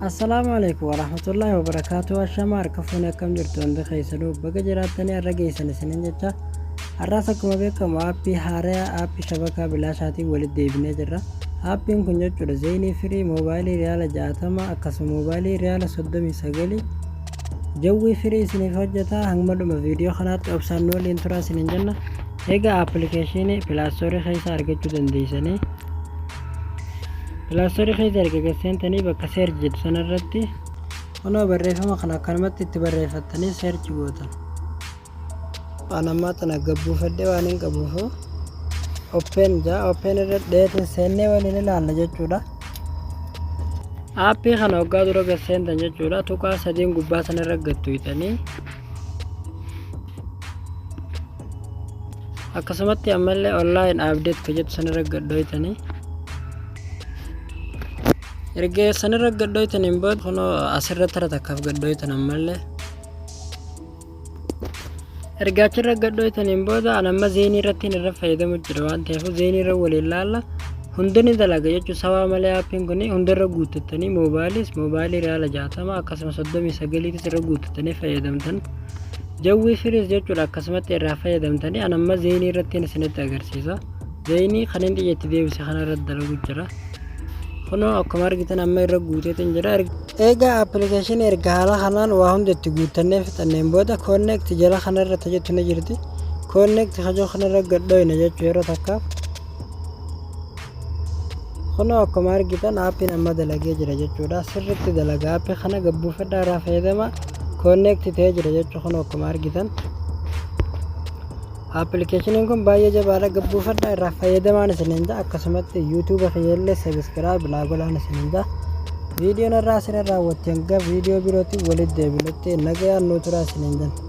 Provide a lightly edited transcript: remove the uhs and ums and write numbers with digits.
Assalaamu Aleeykum Warahmatullaahi Wabarakaatuh Ashamaa harka fuune akkam jirtu hundi keessanuu baga jiraattanii har'a geessan isinin jecha har'aas akkuma beekamu aappii haaraya aappii shabakaa bilaashaatiin walitti deebinee jirra. Aappiin kun jechuudha zeenii firii moobaayilii riyaala 60 akkasuma moobaayilii riyaala 39 jawwii firii isiniif hojjeta. Hanguma dhuma viidiyoo kanaatti obsaan nu waliin turaa isinin jenna. Egaa appilikeeshinii pilaastoorii keessa argachuu dandeessanii. Pilaastorii keessa erga gad seentanii bakka search jedhu sana irratti kunoo barreeffama kana akkanumatti itti barreeffattanii search gootan. Waan ammaa tana gad buufadhee waan hin qabuufu open jaa open irra dheetin seennee waliin ilaalla jechuudha. Aappii kana waggaa dura gad seentan jechuudha. Tuqaa sadiin gubbaa sana irra gad tuqxanii Akkasumatti ammallee online update ka jettu sanirra gad dhoytanii erga sanirra gad dhoytaniin booda kunoo asirra tara takkaaf gad dhoytan. Ammallee erga achirra gad dhoytaniin booda an amma zeenii irratti irra fayyadamu jira waan ta'eef zeenii irra waliin laalla. Hundi ni dalaga jechuun sababa malee aappiin kun hundarra guuttattanii moobaayilis moobaayilii riyaala 60 akkasuma 39tis irra guuttattanii fayyadamtan. Jawwii firiis jechuudha akkasumatti irraa fayyadamtanii. An amma zeenii irrattiin isinitti agarsiisa. Zeenii kan inni itti deebise kana irratti dalagu jira. Kunoo akkuma argitan amma irra guuteetiin jira. Egaa appilikeeshinii erga haala kanaan waa hunda itti guuttannee fixanneen booda connect jala kana irra jettu ni jirti. Connect kajoo kana irra gad dhoyna jechuu yeroo takkaaf. Kunoo akkuma argitan aappiin amma dalagee jira jechuudha. Sirriitti dalaga. Aappii kana gabbuufadhaa irraa fayyadama. Connect ta'ee jira jechuudha kunoo akkuma argitan. Appilikeeshiniin kun baay'ee jabaadha. Gabbuufadhaa irraa fayyadamaan isiniin ja'a. Akkasumatti YouTube kiyyallee subscribe naa godhaan isiniin ja'a. Viidiyoon irraa isin raawwatte. Hanga viidiyoo birootti walitti deebinutti nagayaan nuu turaa isiniin jenna.